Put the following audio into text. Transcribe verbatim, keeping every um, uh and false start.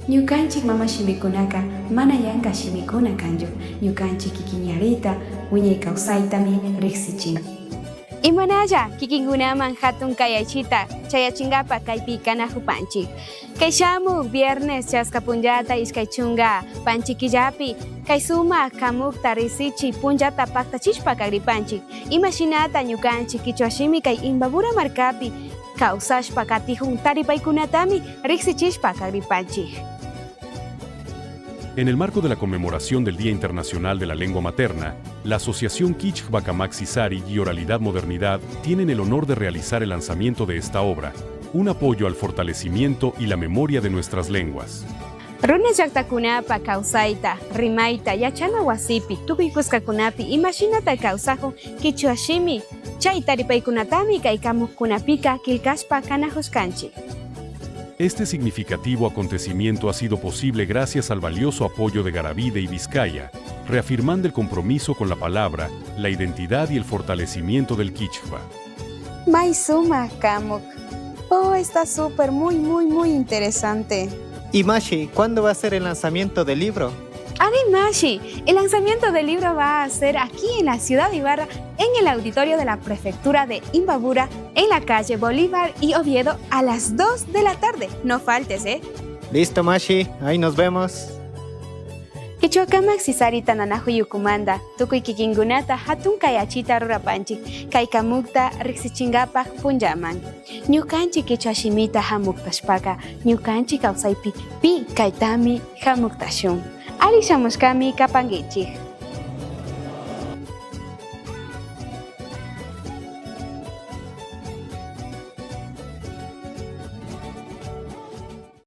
Ñukanchik mama shimikunaka mana yanka shimikuna kanchu, ñukanchik kikinyarita, wiñay kawsaytami riksichin. Imanalla kikinkunaman hatun kayachita chayachinkapak kaypi kanakupanchik. Kay shamuk viernes chaska punllata ishkay chunka panchi killapi kay sumak kamukta riksichi punllata paktachishpa kagripanchik. Imashinata ñukanchik kichwa shimi kay Imbabura markapi kawsashpa katikun taripaykunatami riksichishpa kagripanchik. En el marco de la conmemoración del Día Internacional de la Lengua Materna, la Asociación Kichkba Kamaksisari y Oralidad Modernidad tienen el honor de realizar el lanzamiento de esta obra, un apoyo al fortalecimiento y la memoria de nuestras lenguas. Runa llaktakunapa kawsayta, rimayta, yachana wasipi tukuy kuskakunapi imashinata kawsakun kichwa shimi, chay taripaykunatami kay kamukkunapika killkashpa kanakushkanchik. Este significativo acontecimiento ha sido posible gracias al valioso apoyo de Garavide y Vizcaya, reafirmando el compromiso con la palabra, la identidad y el fortalecimiento del kichwa. May sumak kamuk. Oh, está súper, muy, muy, muy interesante. Y Mashi, ¿cuándo va a ser el lanzamiento del libro? Ari mashi, el lanzamiento del libro va a ser aquí en la ciudad de Ibarra, en el auditorio de la prefectura de Imbabura, en la calle Bolívar y Oviedo a las dos de la tarde. No faltes, ¿eh? Listo, Mashi, ahí nos vemos. Kichwa Kamaksisari tantanakuyukumanta tukuy kikinkunata hatun kayachita rurapanchik kay kamukta riksichinkapak punllaman. Ñukanchik kichwa shimita hamuktashpaka ñukanchik kawsaypi pi kaytami hamuktashun. Alli shamushkami kapankichik.